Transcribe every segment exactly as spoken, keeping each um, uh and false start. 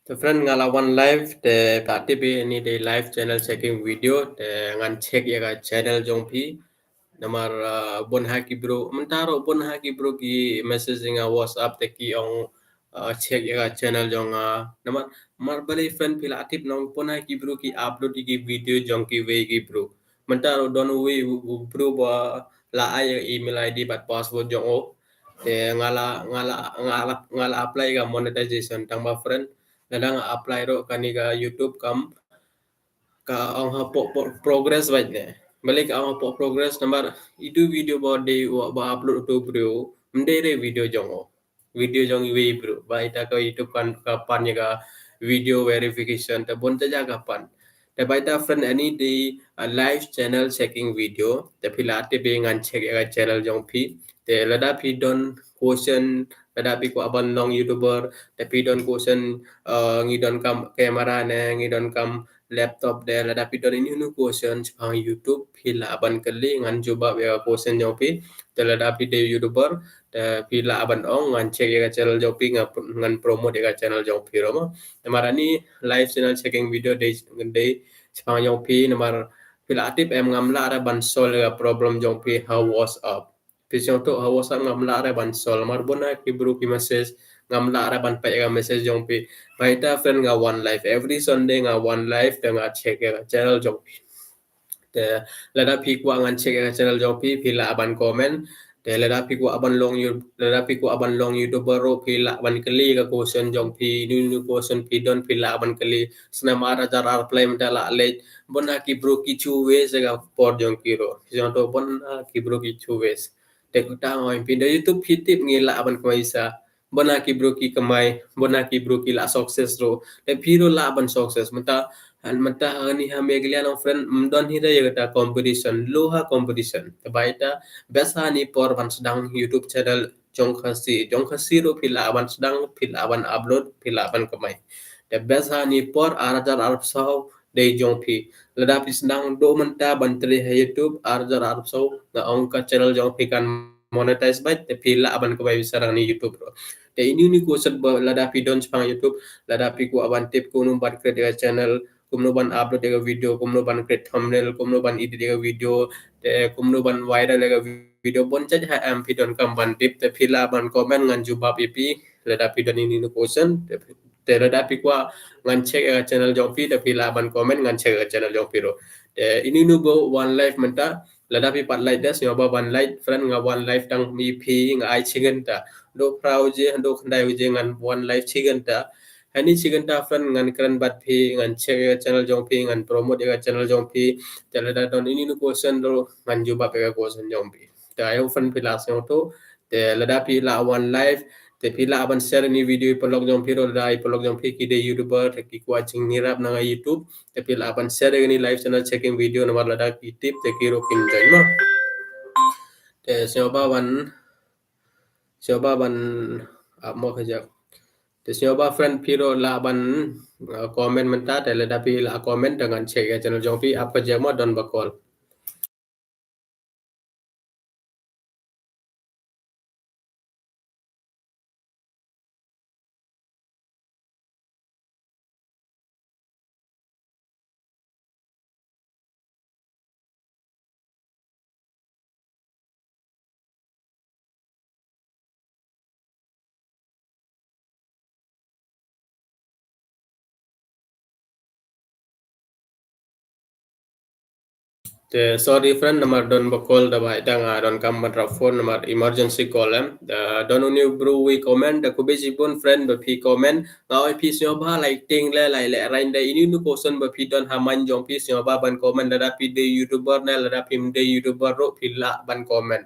Te friend, nga la wan live, te phi la tip ïa ini dei live channel checking video, te ngan check ïa ka channel jong phi. Namar, ah, bun ha ki bru, mynta ruh bun ha ki bru ki message ïa nga WhatsApp te ki ong, ah, check ïa ka channel jong nga. Namar, namar balei friend, phi la tip, nongbun ha ki bru ki upload ïa ki video jong kiwei ki bru. Mynta ruh don uwei u, u bru ba la ai ïa ka email I D bad password jong u. Te nga la, nga la, nga la, nga la apply ka monetization, tang ba friend, lada nga apply ruh kane ka YouTube kam, ka ong hapoh, poh progress bad ne. Balei ka ong hapoh progress, namar itu video ba dei, ba upload utu u bru, ym dei re video jong u. Video jong iwei i bru. Ba ita ka YouTube kan ka pan ïa ka video verification, te bun te ja ka pan. Te ba ita friend, ini dei, ah, live channel checking video. Te phi la tip, ngan check ïa ka channel jong phi. Te lada phi don question, lada phi kwah ban long YouTuber, te phi don question, ah, ngi donkam camera ne, ngi donkam laptop de, lada phi don ini uni u question shaphang YouTube, phi lah ban kylli, ngan jubab ïa ka question jong phi. Te lada phi dei YouTuber, te phi lah ban ong, ngan check ïa ka channel jong phi, ngan, ngan promote ïa ka channel jong phi ruh mo. Namar ini live channel checking video dei, dei shaphang jong phi, namar phi la tip em, ngam lah re ban solve ïa ka problem jong phi ha WhatsApp. Phi sngewthuh, ha WhatsApp ngam lah re ban solve, namar bun ha ki bru ki message, ngam lah re ban peit ïa ka message jong phi. Ba ita friend, nga wan live every Sunday, nga wan live te nga check ïa ka channel jong phi. Te lada phi kwah ngan check ïa ka channel jong phi, phi lah ban comment. Te lada phi kwah ban long You-, lada phi kwah ban long YouTuber ruh, phi lah ban kylli ka question jong phi, uni uni u question phi don, phi lah ban kylli. Snem ar hajar arphew lai mynta la leit, bun ha ki bru ki shu waste ïa ka por jong ki ruh. Phi sngewthuh, bun ha ki bru ki shu waste. Te kumta nga ong ïa phi, da YouTube phi tip ngi lah ban kamai pisa. Bun ha ki bru ki kamai, bun ha ki bru ki lah success ruh. Te phi ruh lah ban success. Mynta, mynta ha kane ha Meghalaya, nong friend, ym don hi re ïa kata competition, low ha competition. Te ba ita, best ha kane por ban sdang YouTube channel jong Khasi, jong Khasi ruh phi lah ban sdang, phi lah ban upload, phi lah ban kamai. Te best ha kane por, ar hajar arphew saw dei jong phi. Lada phi sdang duh mynta ban trei ha YouTube, ar hajar arphew saw, nga ong ka channel jong phi kan monetize bad, te phi lah ban kamai pisa na kane YouTube ruh. Te ini uni u question ba lada phi don shaphang YouTube, lada phi kwah ban tip kumno ban create ïa ka channel, kumno ban upload ïa ka video, kumno ban create thumbnail, kumno ban edit ïa ka video, te kumno ban viral ïa ka video, bun jait ha em phi donkam ban tip, te phi lah ban comment, ngan jubab ïa phi lada phi don ini uni u question. Te, te lada phi kwah ngan check ïa ka channel jong phi, te phi lah ban comment, ngan check ïa ka channel jong phi ruh. Te ini uni u ba wan live mynta, lada phi pat like de, sngewbha ban like, friend, nga wan live tang ïa phi, nga ai shi kynta. Duh phra baje, duh khyndai baje ngan wan live shi kynta. Ha kane shi kynta, friend, ngan kren bad phi, ngan check ïa ka channel jong phi, ngan promote ïa ka channel jong phi. Te lada don ini uni u question ruh, ngan jubab ïa ka question jong phi. Te I hope friend phi la sngewthuh. Te lada phi la wan live, te phi lah ban share ïa kane ka video ïa ki paralok jong phi ruh, lada ki paralok jong phi ki dei YouTuber, te ki kwah jingïarap na ka YouTube. Te phi lah ban share ïa kane ka live channel checking video, namar lada ki tip te ki ruh kin join mo. Te sngewbha ban, sngewbha ban, ah, mo kajak. Te sngewbha friend phi ruh lah ban, ah, comment mynta, te lada phi lah comment te ngan check ïa ka channel jong phi, ap kajak mo, don ba call. Te sorry friend, namar don ba call, da ba ita nga donkam ban rap phone, namar emergency call em. Da don uni u bru uwei comment, da khublei shibun friend ba phi comment. Nga ong ïa phi sngewbha, like ting le, like le, rain da ini uni u question ba phi don ha mind jong phi, sngewbha ban comment, lada phi dei YouTuber ne, lada phim dei YouTuber ruh phi lah ban comment.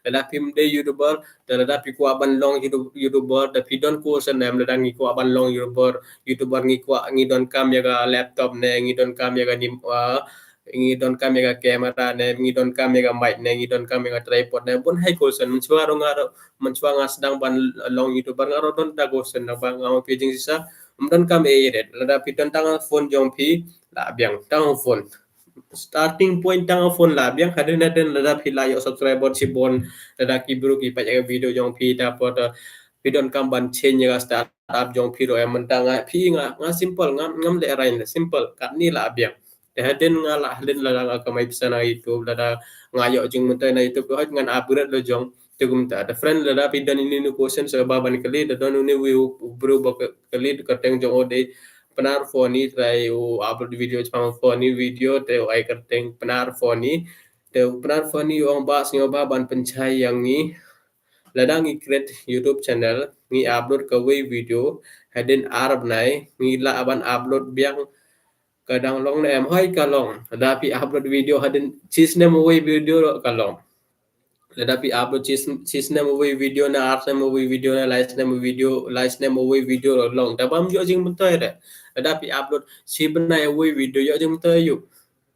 Lada phim dei YouTuber, te lada phi kwah ban long YouTube-, YouTuber, te phi don question em, lada ngi kwah ban long YouTuber, YouTuber ngi kwah, ngi donkam ïa ka laptop ne, ngi donkam ïa ka nim-, ah, ngi donkam ïa ka camera ne, ngi donkam ïa ka mic ne, ngi donkam ïa ka tripod ne, bun hi question, mynshuwa ruh nga ruh, mynshuwa nga sdang ban long YouTuber nga ruh don ta question, naba nga ong ïa phi jingshisha, ym donkam ei ei, lada phi don tang phone jong phi, la biang tang phone. Starting point tang phone la biang. Hadien hadien lada phi la ïoh subscriber shibun, lada ki bru ki peit ïa ka video jong phi, tapoh te phi donkam ban change ïa ka startup jong phi ruh, em, mynta nga, phi, nga, nga simple, nga, ngam lehrain, simple, katni la biang. Te hadien nga la, hadien lada nga kamai pisa na YouTube, lada nga ïoh jingmyntoi na YouTube, hooid ngan upgrade la jong. Te kumta, te friend, lada phi don ine ine i question shuh ba ban kylli, te don une uwei u bru ba kylli, kyrteng jong u dei Pnar Funny, trai u upload video shaphang funny video, te u ai kyrteng Pnar Funny. Te u Pnar Funny u ong ba sngewbha ban pynshai ïa ngi, lada ngi create YouTube channel, ngi upload kawei video, hadien ar bnai ngi lah ban upload biang, ka dang long ne em? Hooid ka long. Lada phi upload video hadien shisnem uwei video ruh ka long. Lada phi upload shis-, shisnem uwei video ne arsnem uwei video ne laisnem video, laisnem uwei video ruh long. Te bym ïoh jingmyntoi re. Lada phi upload shibnai uwei video, ïoh jingmyntoi aïu?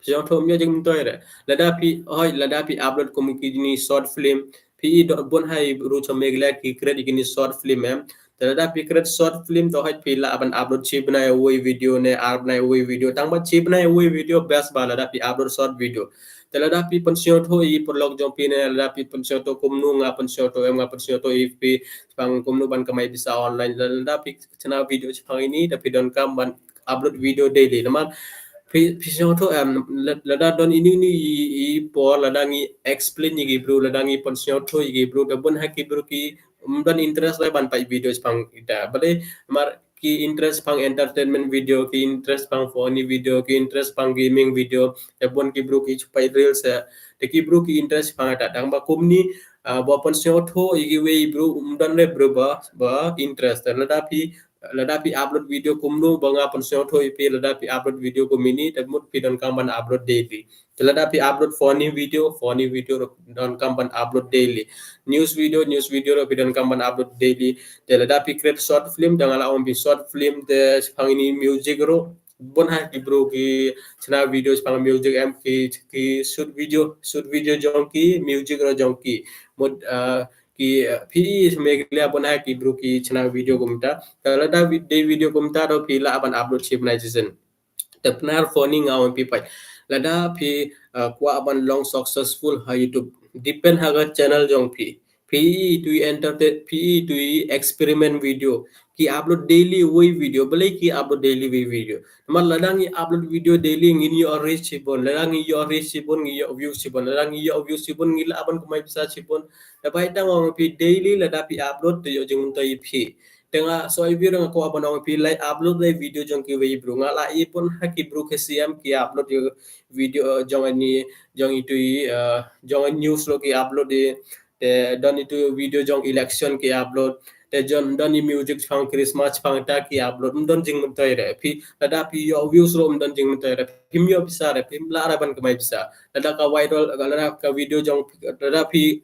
Sngewthuh ym ïoh jingmyntoi re. Lada phi, hooid, lada phi upload kum kine short film, phi i, don bun ha i bru sha Meghalaya ki create kine short film, em. Te lada phi create short film, te hooid phi lah ban upload shibnai uwei video ne ar bnai uwei video. Tang ba shibnai uwei video best ba lada phi upload short video. Te lada phi pynsngewthuh ïa i paralok jong phi ne, lada phi pynsngewthuh kumno nga pynsngewthuh, em, nga pynsngewthuh ïa phi shaphang kumno ban kamai pisa online. Lada phi shna video shaphang ine, te phi donkam ban upload video daily. Namar phi, phi sngewthuh, em, la-, lada don ine ine i, i por, lada ngi explain ïa ki bru, lada ngi pynsngewthuh ïa ki bru, te bun ha ki bru ki, ym don interest re ban peit video shaphang ita. Balei? Namar ki interest shaphang entertainment video, ki interest shaphang funny video, ki interest shaphang gaming video, te bun ki bru ki shu peit reels, eh, te ki bru ki interest shaphang ita. Tang ba kumne, ah, ba pynsngewthuh ïa kiwei bru, ym don re bru ba, ba interest. Te lada phi, lada phi upload video kumno ba nga pynsngewthuh ïa phi, lada phi upload video kumne, te mut phi donkam ban upload daily. Te lada phi upload funny video, funny video ruh donkam ban upload daily. News video, news video ruh phi donkam ban upload daily. Te lada phi create short film, te nga la ong phi short film, te shaphang ine i music ruh, bun ha ki bru ki shna video shaphang music, em, ki, ki shoot video, shoot video jong ki, music ruh jong ki. Mut, ah, ki, ah, phi i sha Meghalaya bun ha ki bru ki shna video kumta. Te lada vi-, dei video kumta ruh phi lah ban upload shibnai shisien. Te Pnar Funny, nga ong phi peit, lada phi, ah, kwah ban long successful ha YouTube, depend ha ka channel jong phi. Phi i tu i entertain, phi i tu i experiment video, ki upload daily uwei video. Balei ki upload daily uwei video? Namar lada ngi upload video daily ngin ïoh reach shibun, lada ngi ïoh reach shibun ngi ïoh views shibun, lada ngi ïoh views shibun ngi lah ban kamai pisa shibun. Te ba ita nga ong phi daily lada phi upload te ïoh jingmyntoi ïa phi. Te nga shu ïa phi ruh nga kwah ban ong ïa phi, la upload la video jong kiwei bru. Nga la i bun ha ki bru ki siem ki upload ïa video, eh, jong ine, jong itu i, eh, jong news ruh ki upload i. Te don itu video jong election ki upload. Te jon don i music shaphang Christmas shaphang ta ki upload. Ym don jingmyntoi re. Phi, lada phi ïoh views ruh ym don jingmyntoi re. Phim ïoh pisa re. Phim lah re ban kamai pisa. Lada ka viral, lada ka video jong, lada phi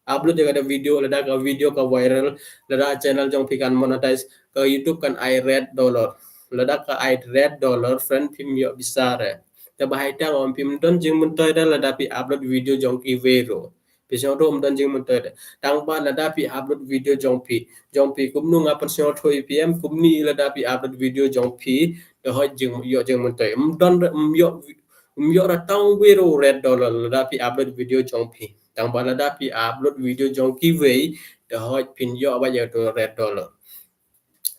upload ïa kata video, lada ka video ka viral, lada channel jong phi kan monetize, ka YouTube kan ai red dollar. Lada ka ai red dollar, friend, phim ïoh pisa re. Te ba ita nga ong phi ym don jingmyntoi re lada phi upload video jong kiwei ruh. Phi sngewthuh, ym don jingmyntoi re. Tang ba lada phi upload video jong phi, jong phi, kumno nga pynsngewthuh ïa phi, em, kumne lada phi upload video jong phi, te hooid jing, ïoh jingmyntoi. Ym don re, ym ïoh, ym ïoh re tang wei ruh red dollar lada phi upload video jong phi. Tang ba lada phi upload video jong kiwei, te hooid phin ïoh beit ïa uto red dollar.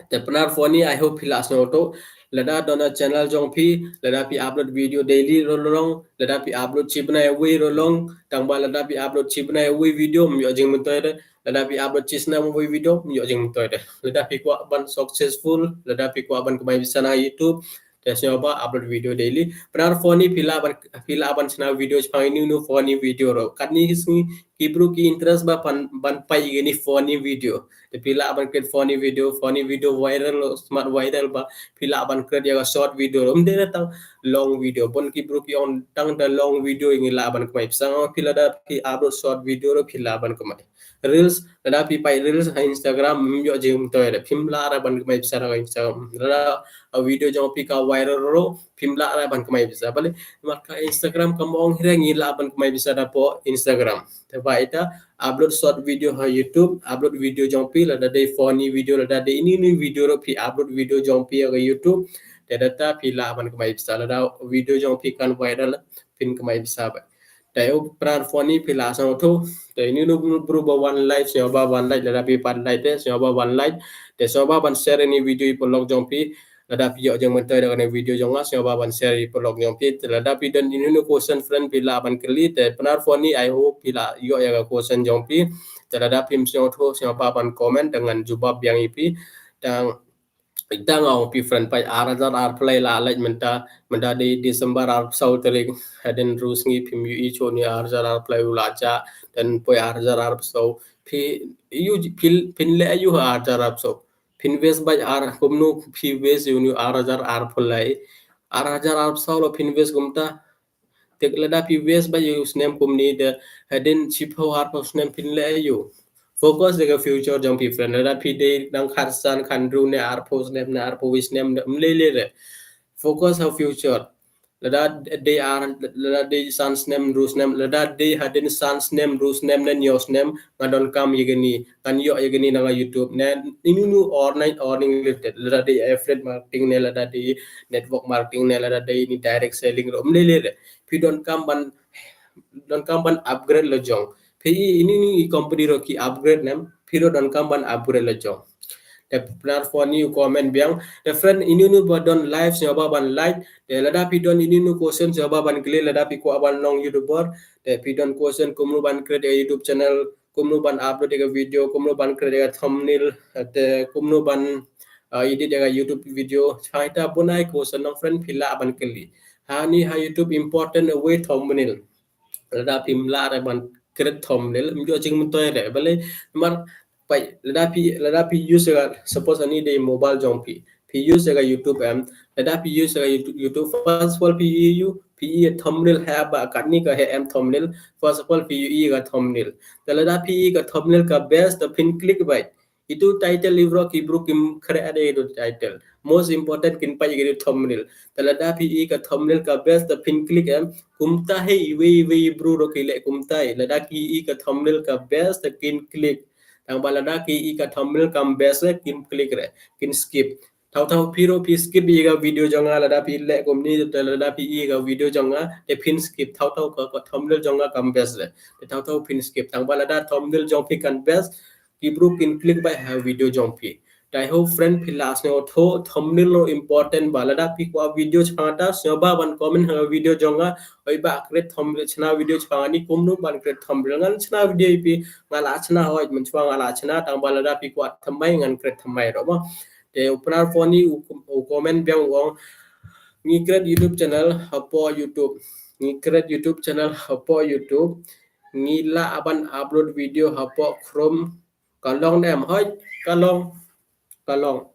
Te Pnar Funny, I hope phi la sngewthuh. Lada don ha channel jong phi, lada phi upload video daily ruh long, lada phi upload shibnai uwei ruh long, tang ba lada phi upload shibnai uwei video ym ïoh jingmyntoi re, lada phi upload shisnem uwei video ym ïoh jingmyntoi re. Lada phi kwah ban successful, lada phi kwah ban kamai pisa na YouTube, te sngewbha upload video daily. Pnar Funny, phi lah ban, phi lah ban shna video shaphang ine ine i funny video ruh. Katne ki sngi ki bru ki interest ba ban, ban peit ïa kine i funny video. Te phi lah ban create funny video, funny video viral ruh, smat viral ba phi lah ban create ïa ka short video ruh. Ym dei re tang long video. Bun ki bru ki ong tang da long video ngi lah ban kamai pisa. Nga ong phi lada phi upload short video ruh phi lah ban kamai. Reels, lada phi peit reels ha Instagram ym ïoh jingmyntoi re. Phim lah re ban kamai pisa ha Instagram. Lada, uh, video jong phi ka viral ruh phim lah re ban kamai pisa. Balei? Namar ka Instagram kam ong hi re ngi lah ban kamai pisa da hapoh Instagram. Te ba ita upload short video ha YouTube, upload video jong phi, lada dei funny video, lada dei ine ine i video ruh phi upload video jong phi ha ka YouTube. Te data phi lah ban kamai pisa, lada video jong phi kan viral phin kamai pisa bha. Te u Pnar Funny phi lah sngewthuh. Te inu inu bru ba wan live sngewbha ban like, lada phi pat like te sngewbha ban like. Te sngewbha ban share ïa ini video ïa paralok jong phi. Lada phi ïoh jingmyntoi da kane video jong nga sngewbha ban share ïa paralok jong phi. Te lada phi don inu inu question friend phi lah ban kylli. Te Pnar Funny I hope phi lah ïoh ïa ka question jong phi. Te lada phim sngewthuh sngewbha ban comment te ngan jubab biang ïa phi. Tang Ita nga ong phi friend, peit ar hajar arphew lai la leit mynta, mynta dei December arphew saw tarik, hadien ruh sngi phim ïohi shuh ne ar hajar arphew lai u la jah, te poi ar hajar arphew saw. Phi ïoh phi, phin leh ïoh ar hajar arphew saw. Phin waste beit ar, kumno phi waste ïoh ne ar hajar arphew lai. Ar hajar arphew saw lo phin waste kumta. Te lada phi waste beit ïa u snem kumne te hadien shiphew arphew snem phin leh ïoh. Focus ïa ka future jong phi friend. Lada phi dei dang khatsan khathynriew ne arphew snem ne arphew wei snem ne ym lei lei re. Focus ha future. Lada dei ar, lada dei san snem hynriew snem, lada dei hadien san snem hynriew snem ne hynñiew snem, nga donkam ïa kane, ngan ïoh ïa kane na ka YouTube ne, inu inu earning, earning related, lada dei affiliate marketing ne, lada dei network marketing ne, lada dei ine direct selling ruh ym lei lei re. Phi donkam ban, donkam ban upgrade la jong. Phi i inu inu i company ruh ki upgrade ne, phi ruh donkam ban upgrade la jong. Te Pnar Funny u comment biang. Te friend inu inu ba don live sngewbha ban like. Te lada phi don inu inu question sngewbha ban kylli, lada phi kwah ban long YouTuber. Te phi don question kumno ban create ïa ka YouTube channel, kumno ban upload ïa ka video, kumno ban create ïa ka thumbnail, te kumno ban, uh, edit ïa ka YouTube video. Shaphang ita bun ai question nong friend phi lah ban kylli. Ha ine ha YouTube important away thumbnail. Lada phim lah re ban create thumbnail, ym ïoh jingmyntoi re. Balei? Namar peit, lada phi, lada phi use ïa ka, suppose ine dei mobile jong phi. Phi use ïa ka YouTube em, lada phi use ïa ka YouTube, YouTube, first of all phi ïohi, phi ïohi thumbnail heh bha, katne ka heh em thumbnail, first of all phi ïohi ïa ka thumbnail. Te lada phi ïohi ka thumbnail ka best, te phin click beit. Itu title i bro ki bru kim khreh de itu title. Most important kin peit ïa itu thumbnail. Te lada phi ïohi ka thumbnail ka best te phin click em. Kumta hi iwei iwei i bru ruh ki leh kumta hi. Lada ki ïohi ka thumbnail ka best te kin click. Tang ba lada ki ïohi ka thumbnail kam best re kim click re. Kin skip. Thaw thaw phi ruh phi skip ïa ka video jong nga lada phi leh kumne te lada phi ïohi ka video jong nga te phin skip. Thaw thaw ka, ka thumbnail jong nga kam best re. Te thaw thaw phin skip. Tang ba lada thumbnail jong phi kan best ki bru kin click beit ha video jong phi. Te I hope friend phi lah sngewthuh thumbnail ruh important bha. Lada phi kwah video shaphang kata sngewbha ban comment ha video jong nga. Oi bah create thumbnail, shna video shaphang ine kumno ban create thumbnail. Ngan shna video ïa phi, nga lah shna hoi, mynshuwa nga lah shna, tang ba lada phi kwah thymmai ngan create thymmai ruh mo. Te u Pnar Funny u, u comment biang u ong ngi create YouTube channel hapoh YouTube. Ngi create YouTube channel hapoh YouTube. Ngi lah ban upload video hapoh Chrome. Ka long ne em? Hoi, ka long. Ka long.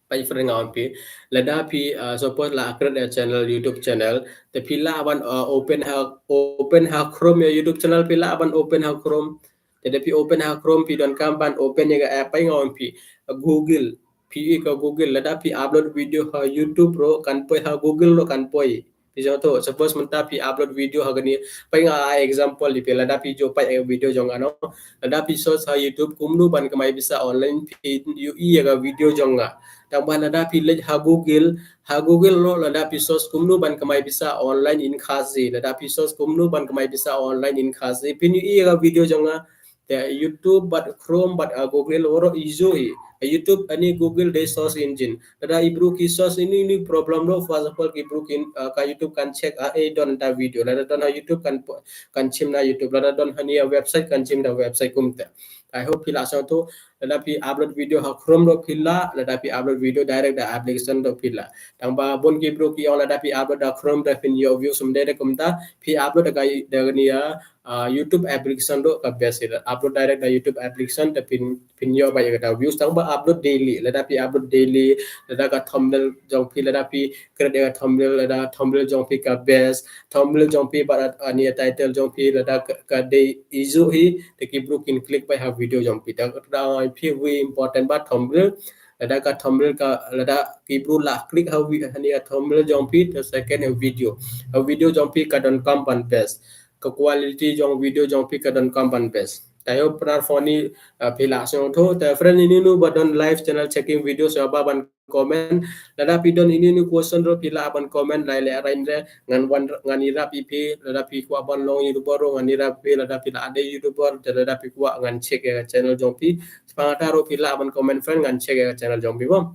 Peit friend nga ong phi. Lada phi, uh, suppose la create a channel, YouTube channel. Te phi lah ban, uh, open ha, open ha Chrome ïa YouTube channel phi lah ban open ha Chrome. Te da phi open ha Chrome phi donkam ban open ïa ka app peit nga ong phi. Uh, Google. Phi ïohi ka Google. Lada phi upload video ha YouTube ruh kan poi ha Google ruh kan poi. Phi sngewthuh, suppose mynta phi upload video ha kane, peit nga ai example ïa phi lada phi ju peit ïa video jong nga no. Lada phi search ha YouTube kumno ban kamai pisa online phi ïohi ïa ka video jong nga. Tang ba lada phi leit ha Google, ha Google ruh lada phi search kumno ban kamai pisa online in Khasi. Lada phi search kumno ban kamai pisa online in Khasi. Phin ïohi ïa ka video jong nga. Te YouTube bad Chrome bad, uh, Google waroh iju hi. YouTube ine Google dei search engine. Lada i bru ki search ine ine problem ruh first of all ki bru kin, uh, ka YouTube kan check, uh, eh don da video. Lada don ha YouTube kan po-, kan shim na YouTube. Lada don ha ine website kan shim da website kumta. I hope phi lah sngewthuh. Lada phi upload video ha Chrome ruh phi lah. Lada phi upload video direct da application ruh phi lah. Tang ba bun ki bru ki ong lada phi upload da Chrome da phin ïoh views ym dei da kumta. Phi upload da ka, da kane ïa uh, YouTube application ruh ka best ïa. Upload direct da YouTube application te phin, phin ïoh bha ïa kata views tang ba upload daily. Lada phi upload daily, lada ka thumbnail jong phi, lada phi create ïa ka thumbnail, lada thumbnail jong phi ka best, thumbnail jong phi bad, uh, ine title jong phi lada ka, ka dei iju hi, te ki bru kin click bha ha video jong phi. Te da phi very important bha thumbnail, lada ka thumbnail ka, lada ki bru la click ha vi-, ha ine thumbnail jong phi, te second ïa video. Ha video jong phi ka donkam ban best. Ka quality jong video jong phi ka donkam ban best. Tayo prar phone ni, uh, phi lah sngewthuh. Te friend, inu inu ba don live channel checking video sngewbha ban comment. Lada phi don inu inu question ruh phi lah ban comment lai leh raiñ re. Ngan wan, ngan ïarap ïa phi. Lada phi kwah ban long YouTuber ruh ngan ïarap phi. Lada phi lah dei YouTuber, te lada phi kwah ngan check ïa ka channel jong phi. Shaphang kata ruh phi lah ban comment friend, ngan check ïa ka channel jong phi bom.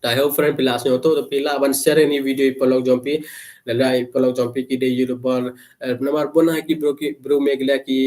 Tayo friend, phi lah sngewthuh, phi lah ban share ïa kane ka video ïa ki paralok jong phi. Lada ki paralok jong phi ki dei YouTuber, eh, namar bun ha ki bru, ki bru Meghalaya ki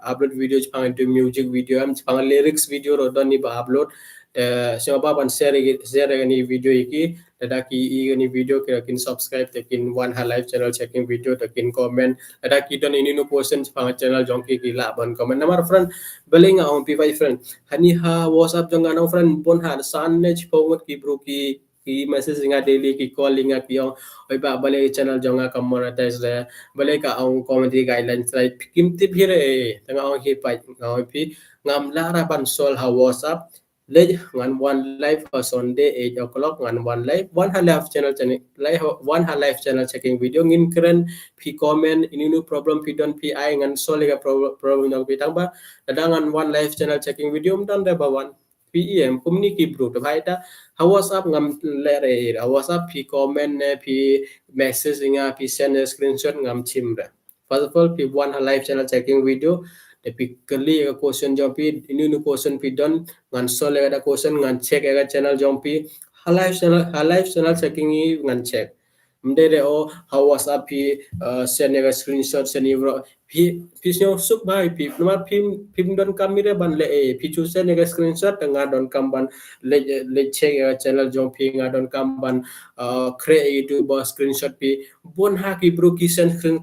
upload video shaphang, dei music video, em, shaphang lyrics video ruh don kiba upload. Te sngewbha ban share, share ïa kane ka video ïa ki. Lada ki ïohi ïa kane ka video ki, kin subscribe te kin wan ha live channel checking video te kin comment. Lada ki don inu inu question shaphang channel jong ki, ki lah ban comment. Namar friend, balei nga ong phi ba friend, hani ha WhatsApp jong nga nong friend, bun ha san ne shiphew ngut ki bru ki, ki message nga daily, ki call nga, ki ong, "Oi bah, balei channel jong nga kam monetize re, balei ka ong community guidelines re." Kim tip hi re. Te nga ong hi pat, nga ong phi, ngam lah ra ban solve ha WhatsApp. Leh ngan wan live ha Sunday eight o'clock, ngan wan live, wan ha live channel, channel, live, wan ha live channel checking video, ngin kren, phi comment, inu inu problem phi don phi ai, ngan solve ïa ka prob-, problem jong phi. Tang ba lada ngan wan live channel checking video, ym don re ba wan. Phi ïa em kumne ki bru. Te ba ita ha WhatsApp ngam leh re, ha WhatsApp phi comment ne phi message nga, phi send screenshot, ngam shim re. First of all, phi wan ha live channel checking video, te phi kylli ïa ka question jong phi, inu inu question phi don, ngan solve ïa ka question, ngan check ïa ka channel jong phi. Ha live channel, ha live channel checking hi ngan check. Ym dei re, oh, ha WhatsApp phi, uh, send ïa ka screenshot, send ïa bro. Phi, phi sngewsuk bha ïa phi, namar phi, phim donkam hi re ban leh, eh, phi shu send ïa ka screenshot, te nga donkam ban leh, leh check ïa ka channel jong phi, nga donkam ban, uh, khreh ïa ka ba screenshot phi. Bun ha ki bru ki send screen,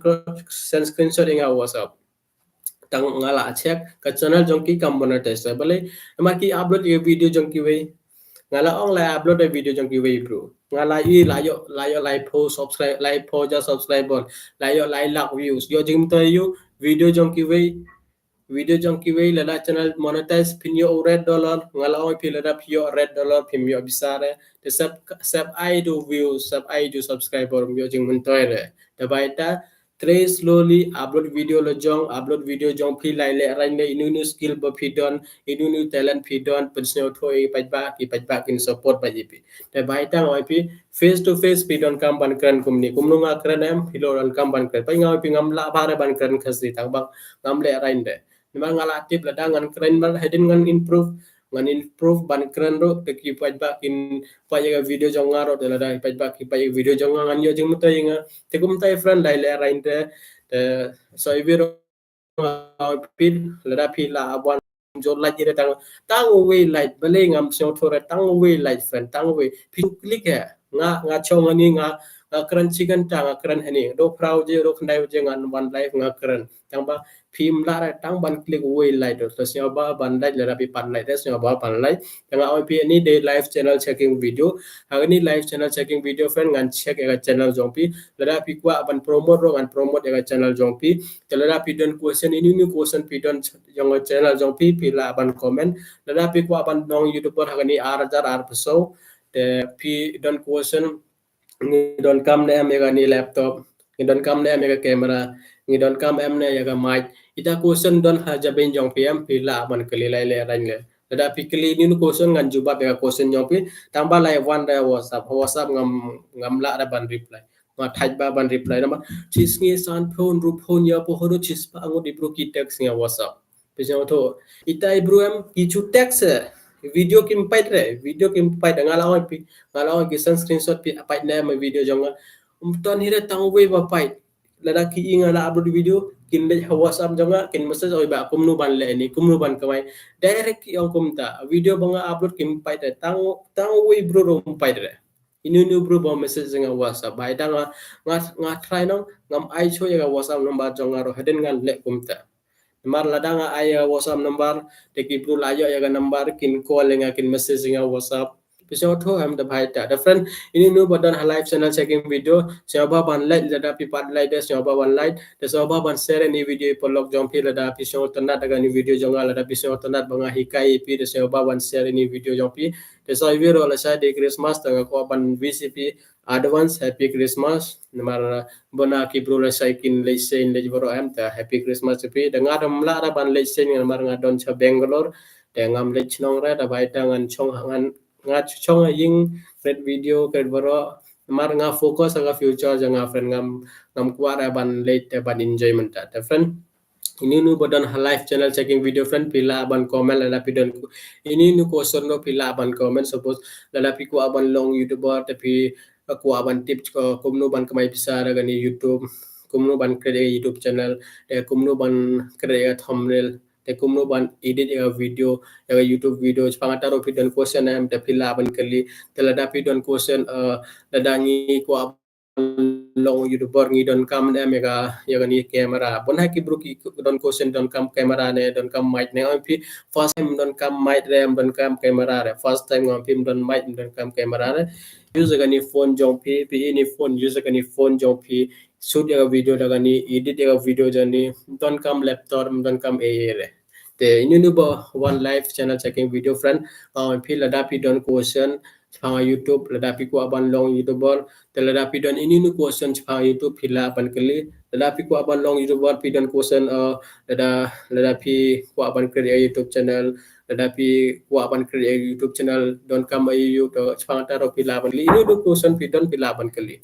send screenshot ïa nga WhatsApp. Tang nga lah check ka channel jong ki kam monetize. Balei? Namar ki upload ïa video jong kiwei. Nga lah ong lah upload ïa video jong kiwei bru. Nga lah ïoh, lah ïoh, lah ïoh laiphew subscribe, laiphew ja subscriber, lah ïoh lai lak views. Ïoh jingmyntoi ïa video jong kiwei. Video jong kiwei, lada channel monetize phin ïoh red dollar. Nga lah ong phi lada phi ïoh red dollar phim ïoh pisa re. Te sep, sep ai ïa views, sep ai ïa subscriber, ym ïoh jingmyntoi re. Te ba ita, trei slowly, upload video la jong, upload video jong phi, lai leh raiñ leh, inu inu skill ba phi don, inu inu talent phi don, pynsngewthuh ïa ki paidbah, ki paidbah kin support bha ïa phi. Te ba ita nga ong ïa phi, face to face phi donkam ban kren kumne. Kumno nga kren em, phi ruh donkam ban kren. Peit nga ong ïa phi, ngam lah bha re ban kren Khasi, tang ba ngam leh raiñ re. Namar nga lah tip lada ngan kren bha, hadien ngan improve, ngan improve ban kren ruh, te ki paidbah kin peit ïa ka video jong nga ruh, te lada ki paidbah ki peit ïa ka video jong nga, ngan ïoh jingmyntoi ïa nga. Te kumta friend, lai leh raiñ re, te sa iwei ruh nga ong ïa phi, lada phi lah ban jot like ïa re tang, tang uwei like, balei ngam sngewthuh re, tang uwei like friend, tang uwei. Phi click eh, nga, nga chong hani, nga, nga kren shi kynta, nga kren hani, dei phra baje, dei khyndai baje ngan wan live nga kren. Tang ba phim lah re tang ban click uwei like ruh. Te sngewbha ban like, lada phi pan like te sngewbha ban like. Te nga ong ïa phi, ani dei live channel checking video. Ha kane live channel checking video friend, ngan check ïa ka channel jong phi. Lada phi kwah ban promote ruh ngan promote ïa ka channel jong phi. Te lada phi don question, inu inu question phi don jong ka channel jong phi, phi lah ban comment. Lada phi kwah ban long YouTuber ha kane ar hajar arphew saw, te phi don question, ngi donkam ne em ïa kane laptop, ngi donkam ne em ïa ka camera, ngi donkam em ne ïa ka mic. Ita question don ha jabeiñ jong phi em, phi lah ban kylli lai leh raiñ leh. Lada phi kylli inu inu question ngan jubab ïa ka question jong phi. Tang ba lai wan da WhatsApp, WhatsApp ngam, ngam lah da ban reply. Nga thait bha ban reply namar shi sngi sanphew hynriewphew hynñiewphew haduh shispah ngut ki bru ki text nga WhatsApp. Phi sngewthuh, ita i bru em ki shu text eh. Video kim peit re, video kim peit. Nga la ong phi, nga la ong ki send screenshot phi peit ne em video jong nga. Ym ton hi re tang uwei ba peit. Lada ki i nga la upload video, kin leit ha WhatsApp jong nga, kin message, "Oi bah, kumno ban leh ni, kumno ban kamai." Direct ki ong kumta. Video ba nga upload kim peit re, tang, tang uwei bru ruh ym peit re. Inu inu bru ba message nga WhatsApp. Ba ita nga, nga, nga try nong, ngam ai shuh ïa ka WhatsApp number jong nga ruh, hadien ngan leh kumta. Namar lada nga ai ïa ka WhatsApp number, te ki bru la ïoh ïa ka number, kin call ïa nga, kin message ïa nga WhatsApp. Phi sngewthuh em? Da ba ita. Da friend, inu inu ba don ha live channel checking video, sngewbha ban like, lada phi pat like de, sngewbha ban like, da sngewbha ban share ïa kane video ïa ki paralok jong phi, lada phi sngewtynnat ïa kane video jong nga, lada phi sngewtynnat ba nga hikai ïa phi, da sngewbha ban share ïa kane video jong phi. Te sa iwei ruh lashai de Christmas, te nga kwah ban wish ïa phi advance Happy Christmas. Namar bun na ki briew la shai kin leit seng leit baroh em, te Happy Christmas ïa phi. Te nga dang lah da ban leit seng namar nga don sha Bangalore. Te ngam leit shnong re, da bai ta ngan shong ngan nga shong ha ïing, create video, create baroh. Namar nga focus ha ka future jong nga friend, ngam ngam kwah re ban leit te ban enjoy mynta. Te friend, inu inu ba don ha live channel checking video friend, phi lah ban comment lada phi don inu inu question ruh phi lah ban comment. Suppose lada phi kwah ban long YouTuber te phi kwah ban tip kumno ban kamai pisa da kane YouTube, kumno ban create YouTube channel, te kumno ban create thumbnail, te kumno ban edit ïa video, ïa YouTube video. Shaphang kata ruh phi don question em te phi lah ban kylli. Te lada phi don question, lada ngi kwah long YouTuber ngi donkam em ïa ka, ïa kane camera. Bun na ki briew ki don question donkam camera ne donkam mic ne. Ong phi first time donkam mic re, donkam camera re. First time ong phi don mic, donkam camera re. Use ïa kane phone jong phi, phi ine phone, use ïa kane phone jong phi, shoot ïa ka video da kane, edit ïa ka video jong ne, donkam laptop, donkam ei ei re. Te inu inu ba wan live channel checking video friend, ong phi lada phi don question shaphang YouTube, lada phi kwah ban long YouTuber, te lada phi don inu inu question shaphang YouTube phi lah ban kylli. Lada phi kwah ban long YouTuber phi don question, lada lada phi kwah ban create YouTube channel, lada phi kwah ban create YouTube channel donkam ei ei, te shaphang kata ruh phi lah ban kylli. Inu inu question phi don phi lah ban kylli.